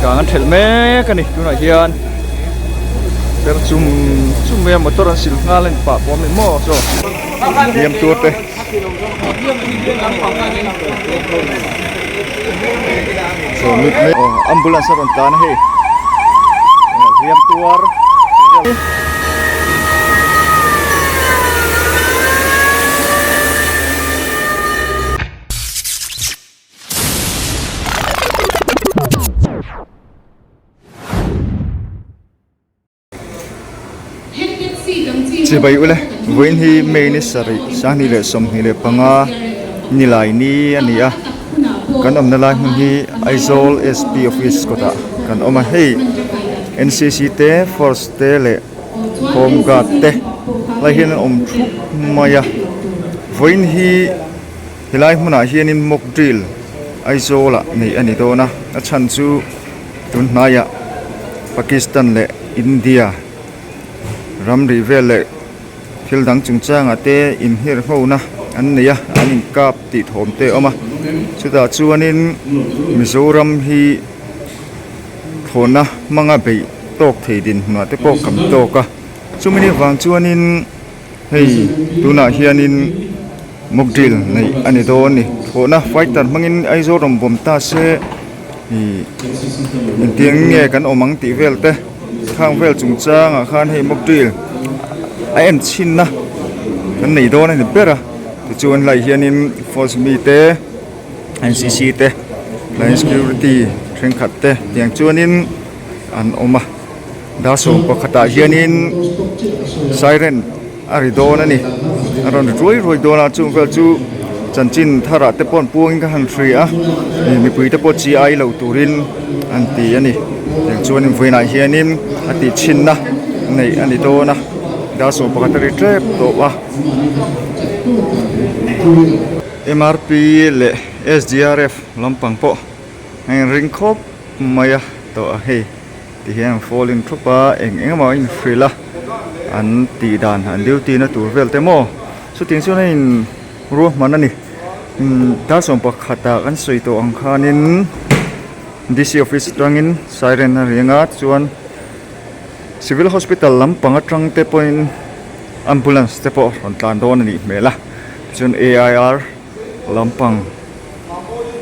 Kang an thelh mek a ni tunah hian per chum chum mai a motor an sil nghal a ni pah pawh a ni maw saw hliam tur te. Ambulance a rawn tlan a hei hliam tuar. Chibai ule, vawiin hi May ni sarih 2025 nilai ni a ni a, kan awmna lai hmun hi Aizawl SP office kawtah kan awm a, hei NCC te, force te leh home guard te lai hian an awm thup mai a, vawiin hi. Helai hmunah hianin mock drill Aizawlah neih a ni dawn a, a chhan chu tun hnaiah Pakistan leh India ramri vel leh thil dang chungchangah te inhirhona an nei a, an inkap tih thawm te a awm a, chutah chuanin Mizoram hi thlawhna hmanga beih tawk thei dinhmunah te pawh kan tawk a, chumi ni vang chuanin. Hei tunah hianin mock drill neih a ni dawn a ni. Thlawhna fighter hmangin Aizawl rawn bawm ta se ih engtiang nge kan awm ang tih vel te khang vel chungchangah khan hei mock drill a en chhinna kan nei dawn a ni ber a. Tichuan helaiah hianin force mite N C C te line security thenkhat te tiang chuanin an awm a. Dar sawm pakhatah hianin siren a ri dawn a ni a rawn ri ruai ruai dawn a chung vel chu chanchin tharah te pawh an puangin ka han hria a ih mipui te pawh chi ai lo turin an ti a ni tiang chuanin vawiinah hianin a tih chhinna neih a ni dawn a dar sawm pakhat a ri tep tawh a. M R P leh S D R F lampang pawh a inring khawp mai a tawh a hei. Ti hian an fall in thup a eng eng emaw a inhrilh a an tih dan an duty na tur vel te maw chutiang chuan a in ruahman a ni umm dar sawm pakhatah kan sawi tawh ang khanin D C office atangin siren a ri ang a chuan civil hospital lampang atang te pawhin ambulance te pawh rawn tlan dawn a nih hmel a tichuan A I R lampang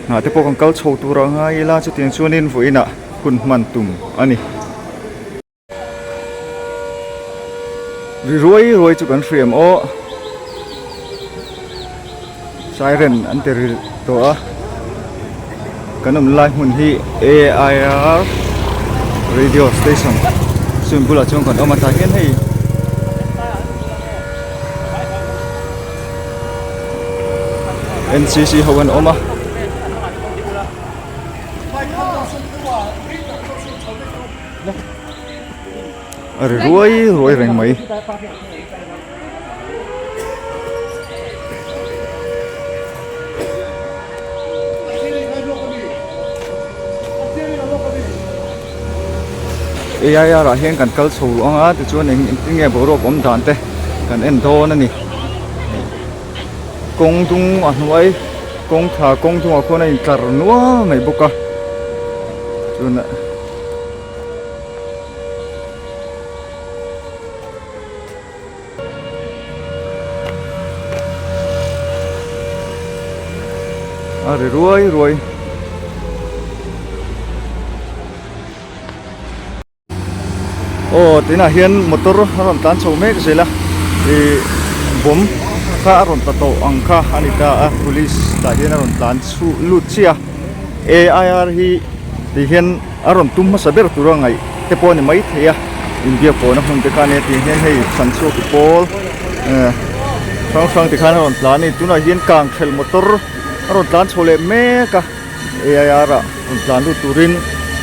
hnah te pawh kan kal chho tur a ngai ila chutiang chuanin vawiinah hun hman tum a ni. Ri ruai ruai chu kan hriam aw siren an ti ri tawh a kan awm lai hmun hi A I R radio station chumi bulah chuan kan awm a tah hian hei. N C C ho an awm a. A ri ruai ruai reng mai. A I R ah hian kan kal chho ang a tichuan eng engtin nge boruak awm dan te kan en dawn a ni kawng dung a hnuai kawng tha kawng dungah khuan a intlar nual mai bawk a chuan a ri ruai ruai. Aw tunah hian motor a rawn tlan chho mek zel a ih bomb kha a rawn ta tawh ang kha a ni ta a police tah hian a rawn tlan chhuh lut chiah a A I R hi ti hian a rawn tum hmasa ber tur a ngaih te pawh a ni maithei a inbiak pawhna hmun te kha a nia tih hian hei chhan chhuak i pawl eh hrang hrang ti khan a rawn tlan a ni tunah hian kang thelh motor a rawn tlan chho leh mek a. A I R ah rawn tlan lut turin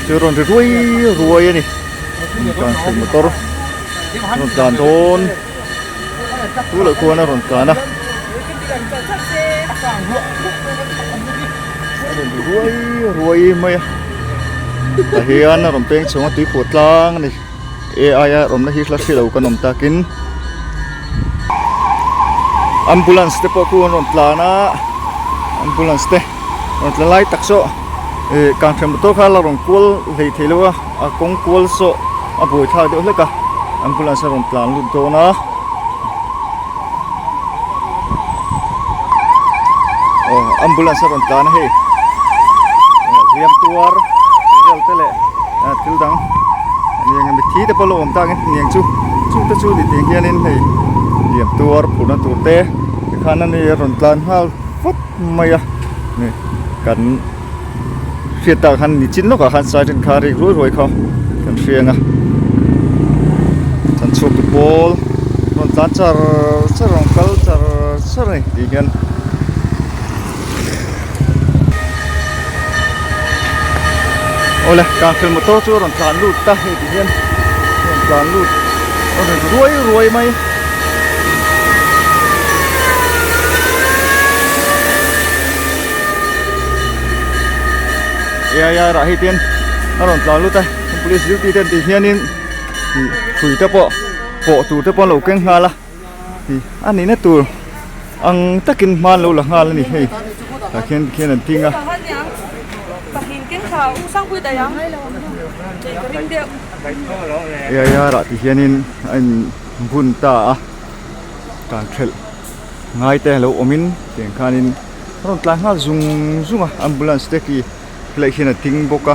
chu rawn ri ruai ruai a ni tlan hrui motor rawn tlan dawn chu loh khuan a rawn tlan a a rawn ri ruai ruai mai a tah hian a rawn peng chhung a tuipawh tlang a ni A I R awmna hi hla hrilo kan awm takin ambulance te pawh khu an rawn tlan a ambulance te. Rawn tla lai tak saw. Ih kangthen motor kha la rawn kual hlei thei lo a a kawng kual saw a buai thlak deuh hlek a ambulance a rawn tlan lut dawn a aw ambulance a rawn tlan a hei hliam tuar vel te leh thil dang eng mitthi te pawh la awm tak aniang chu chung te chu ni tih hianin hei hliam tuar phurhna tur te tikhan ani a rawn tlan nghal vut mai a ni kan hriat tak khan nichin lawkah khan siren kha a rik ruai ruai kha kan hria ang a kan chhuak tu pawl rawn tlan char char rawn kal char char a ni tih hian. Awle kangfel motor chu a rawn tlan lut ta hei ti hian a rawn tlan lut a rawn ruai ruai mai. Air ah hei ten a rawn tlan lut a police duty ten tih hianin ih hrui te pawh pawh tur te pawh an lo keng nghal a ih a nihna tur ang takin hma an lo la nghal a ni hei tah khian tikhian an ding a. Air ah ti hianin a in bun ta a tan thelh ngai te lo awmin tiang khanin a rawn tlai nghal zung zung a ambulance te khi helai hian a ding bawk a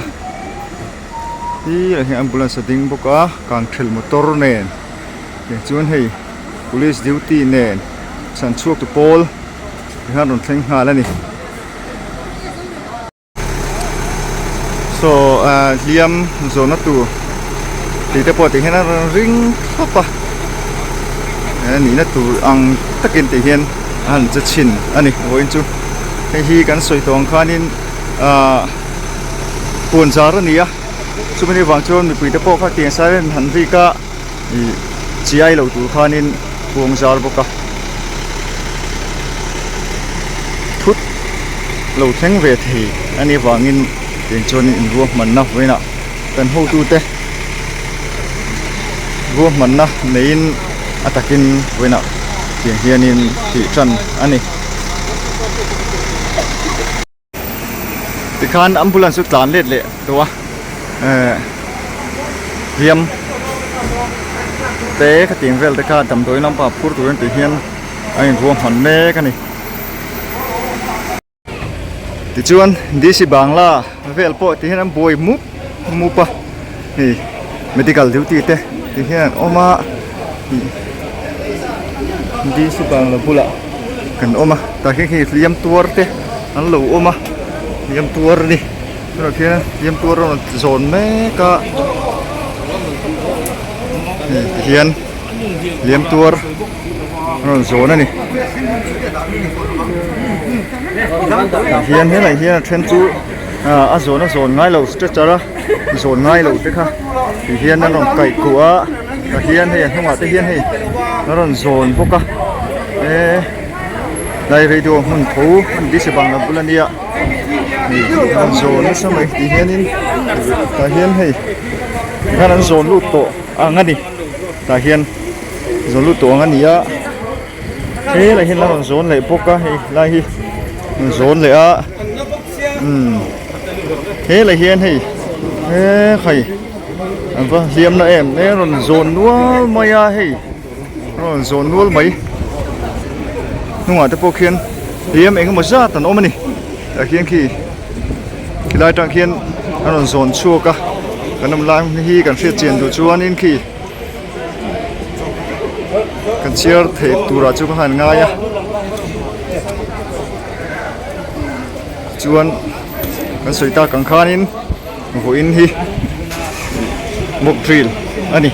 helai hian ambulance a ding bawk a kang thelh motor nen tiang chuan hei police duty nen chhan chhuak tu pawl ti khan rawn thleng nghal a ni. Saw ah hliam zawhna tur tih te pawh tih hian a rawn ring thlawp a a nihna tur ang takin tih hian a han che chhin a ni vawiin chu hei hi kan sawi tawh ang khanin ah huan zar a ni a chumi ni vang chuan mipui te pawh kha tiang siren han rik a ih chiai lo tur khanin huang zar bawk a thut lo thleng ve thei a nih avangin tiang chuan inruahmanna vawiinah kan hotute ruahmanna neiin a takin vawiinah tiang hianin tih tan a ni. Tikhan ambulance chu tlan let leh tawh a ehh hliam te khatiang vel te kha damdawi lampang phur turin tih hian a inruahman mek a ni. Tichuan D_C Bangla vel pawh ti hian an buai mup mup a hei medical duty te ti hian an awm a D_C Bangla bulah kan awm a tah hian hei hliam tuar te an lo awm a hliam tuar a ni tunah khian hliam tuar a rawn zawn mek a hei ti hian hliam tuar a rawn zawn a ni tah hian helai hian a then chu ah a zawn a zawn ngai lo stretcher a zawn ngai lo te kha ti hian an rawn kaih kuah a tah hian hei a hnungah te hian hei a rawn zawn bawk a eh lai radio hmun tho an dc bangla bul a nia hei an rawn zawn nasa mai ti hianin tah hian hei tikhan an zawn lut tawh ang a ni tah hian zawn lut tawh ang a ni a helai hian an rawn zawn leh bawk a hei lai hi an zawn leh a umm helai hian hei ekhai an va hliam na em em a rawn zawn nual mai a hei a rawn zawn nual mai hnungah te pawh khian hliam eng emaw zat an awm a ni tah khian khi khilai atang khian a rawn zawn chhuak a kan awm lai hi kan hriat chian duh chuanin khi kan chhiar theih turah chu ka han ngai a chuan kan sawi tak ang khanin vawiin hi mock drill a ni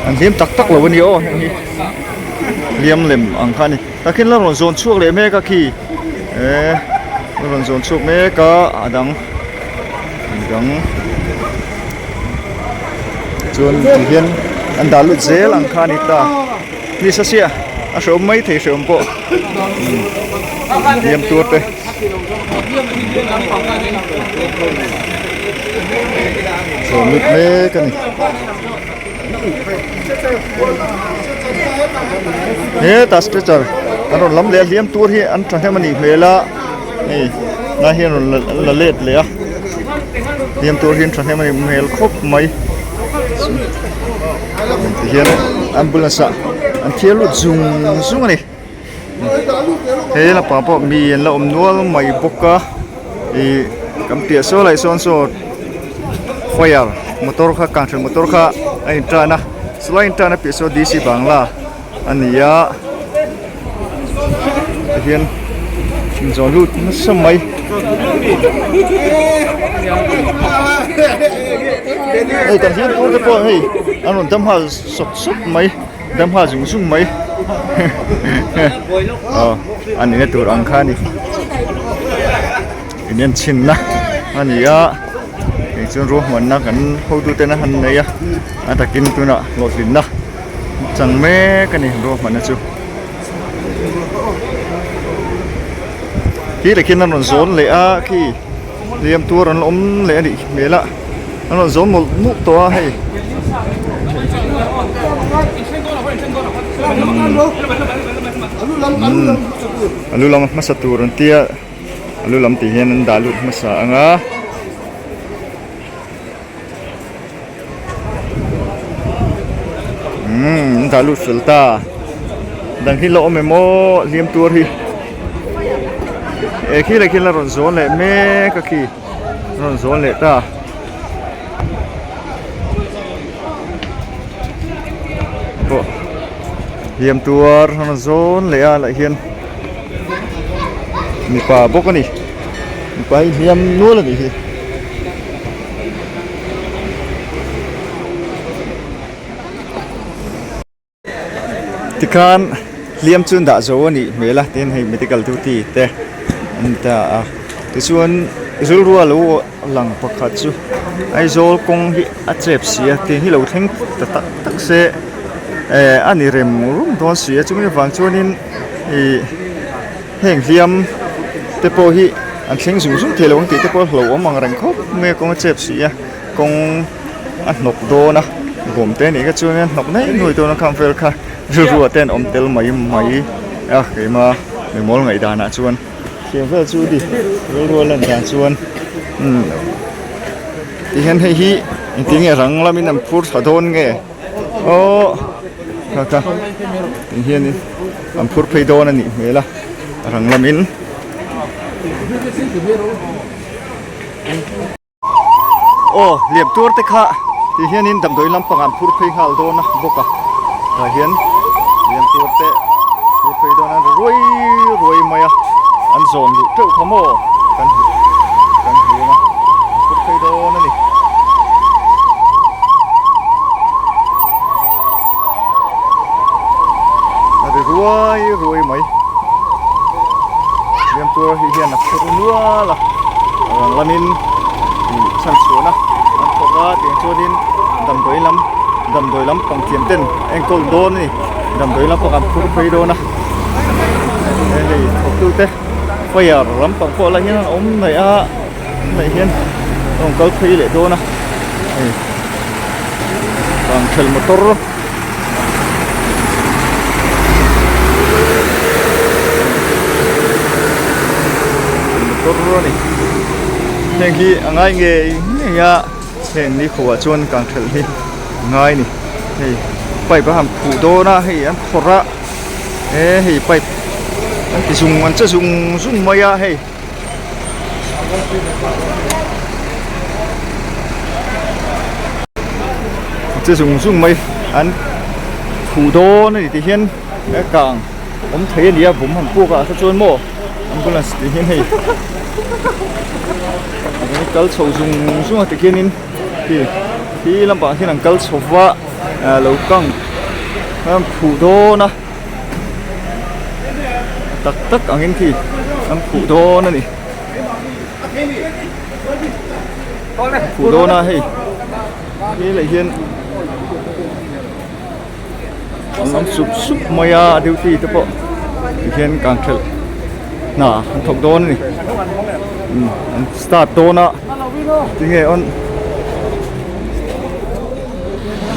an hliam tak tak lo a ni aw heng hi hliam lem ang kha a ni tah khian la rawn zawn chhuak leh mek a khi eh la rawn zawn chhuak mek a a dang midang chuan ti hian an dah lut zel ang kha a ni ta ni sasia a hreawm mai thei hreawm pawh hliam tur te zawn lut mek a ni hetah stretcher an rawn lam leh a hliam tur hi an thahnem a nih hmel a hei lai hian rawn la let leh a. Hliam tur hi an thahnem a ni hmel khawp mai. Tihian ambulance ah an thiar lut zung zung a ni. He lampang pawh mi an la awm nual mai bawk a ih kan piah saw lai sawn saw fire motor kha kangthelh motor kha a in tan a chulai in tan a piah saw D C bangla a ni a tihian inzawn lut nasa mai. Hei kan hliam tur te pawh hei an rawn dam nghal sawp sawp mai. Dam nghal zung zung mai aw a nihna tur ang kha a ni in en chhinna a ni a eng chuan ruahmanna kan hotu ten a han nei a a takin tunah hlawhtlinna chang mek a ni ruahmanna chu khi takin an rawn zawn leh a khi hliam tur an awm leh a nih hmel a. An rawn zawm mawlh mawlh tawh a hei. A lu lam hmasa tur an tia a lu lam tih hian an dah lut hmasa ang a. Umm an dah lut fel ta dang hi la awm em aw hliam tur hi eh khi leh khian la rawn zawn leh mek a khi. Rawn zawn leh ta. Pawh hliam tuar rawn zawn leh a lah hian mipa bawk a ni. Mipa hi hliam nual a nih hi. Tikhan hliam chu an dah zo a nih hmel a tin hei medical duty te an ni ta a tichuan rilru a lo lang pakhat chu Aizawl kawng hi a chep si a tiang hi lo thleng ta tak tak se eh a ni rem rum dawn si a chumi avang chuanin ih heng hliam te pawh hi an thleng zung zung thei lo ang tih te pawh a hlauhawm ang reng khawp mai a kawng a chep si a kawng a hnawk dawn a bawm te anih kha chuan a hnawk mai nuai dawn a khang vel kha rilru ah te an awm tel mai mai a keima mimawl ngaih danah chuan tiang vel chu ni rilru a lan dan chuan umm tihian hei hi engtin nge rang lamin an phur thla dawn nge aw kha kha ti hianin an phur phei dawn a nih hmel a rang lamin. Aw liam tur te kha ti hianin damdawi lampangah an phur phei nghal dawn a bawk a tah hian liam tur te phur phei dawn a ruai ruai mai a an zawn luh teuh kha maw kan kan hmu a phur phei dawn a ni. A ri ruai ruai mai liam tur hi hian a phur nual a. A rang lamin ih chhan chhuahna an thawk a tiang chuanin damdawi lam damdawi lam pang thiam ten enkawl dawn a ni damdawi lam pang an phur phei dawn a he hei thawktu te fire lam pang pawh lah hian an awm mai a tunah hian a rawn kal phei leh dawn a hei vangthelh motor. Motor a ni heng hi a ngai ngei ngei a heng ni khuah chuan kang thelh hi a ngai a ni hei pipe a han phuh dawn a hei an phawrh a he hei pipe an ti zung an che zung zung mai a hei. Che zung zung mai an phuh dawn a ni tih hian a kang awm thei a ni a bawm han puk ah kha chuan maw ambulance tih hian hei an kal chho zung zung a ti khianin khi khi lampang hian an kal chho va ah lo kang an phuh dawn a. Tak tak angin khi an khuh dawn a ni khuh dawn a hei he leh hian an awm sup sup mai a duty te pawh ti hian kang thelh hna an thawk dawn a ni an start dawn a tinge awn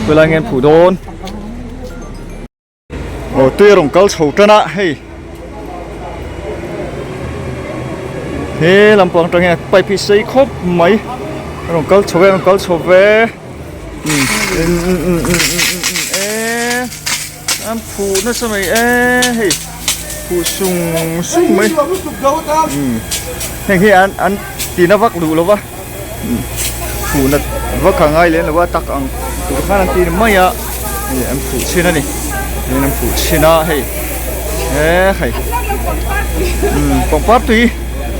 khawilai nge an phuh dawn. Aw tui a rawn kal chho tan a hei he lampang atang hian pipe hi sei khawp mai. A rawn kal chho ve a rawn kal chho ve umm umm umm umm umm umm e an phuh nasa mai e hei phuh sung sung mai umm heng hi an an tina vak duh lo va phuh nat vak a ngai lem lo va tak ang tur khan an ti mai a hei an phuh chhin a ni tin an phuh chhin a hei e hei umm pangpar tui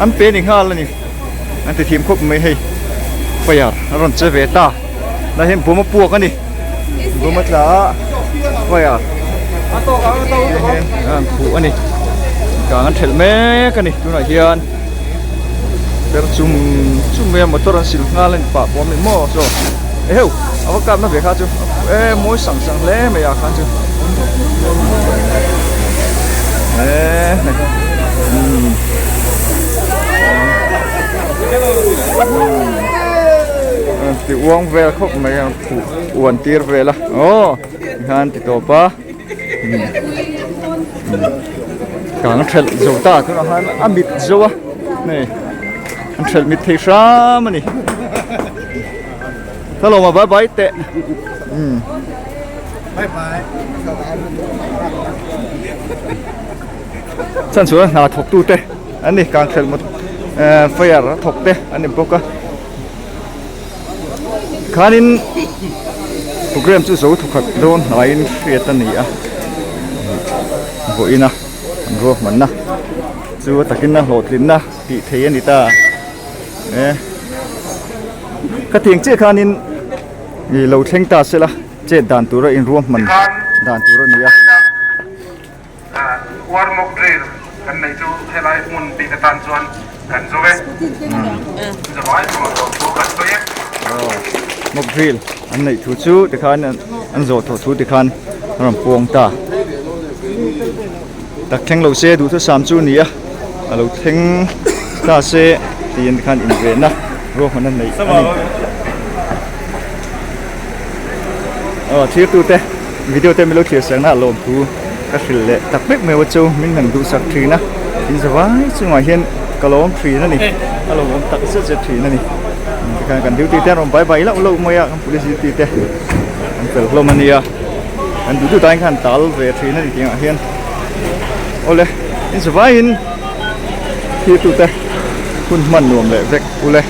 an pe ni nghal a ni an ti thim khawp mai hei fire a rawn che ve ta tunah hian bawm a puak a ni bawm a tla a fire hian a rawn phuh a ni kang an thelh mek a ni tunah hian per chum chum mai a motor an sil nghal a ni pah pawh a ni maw saw eheu a va kap na ve kha chu e mawi sang sang hle mai ah khan chu e umm ti uang vel khawp mai a phuh uan tir vel a aw tikhan ti tawp a. Kang a thelh zo ta tunah khan a mit zo a hei an thelh mit thei hram a ni ka lawm a bye bye teh umm chhan chuan hna thawk tu te an ni kang thelh mawt eh fire a thawk te an ni bawk a. Khanin program chu zo thawkhat dawn hnaiin hriat a ni a vawiin a an ruahmanna chu a takin a hlawhtlinna tih theih a ni ta e ka tiang chiah khanin ih lo thleng ta sela chet dan tura inruahman dan tur a ni a. War mock drill kan neih chu helai hmun bik atan chuan kan zo e. Zavai chungah zawh thu kan sawi e. Mock drill an neih thu chu tikhan an zawh tawh thu tikhan a rawn puang ta. Tak thleng lo se duhthusam chu a ni a, a lo thleng ta se tiin tikhan invenna ruahmanna neih a ni. Aw thirtute. Video te min lo thlir serna a lawm thu ka hrilh leh tak vek mai chu min han duhsak thin a in zavai chungah hian ka lawm thin a ni a lawmawm tak zet zet thin a ni tikhan kan duty te an rawn bai bai lauh lauh mai a kan police duty te an fel hlawm a nia kan duh duh tain khan tal ve thin a ni tih ah hian awle in zavaiin thirtute hun hman nuam leh vek ule.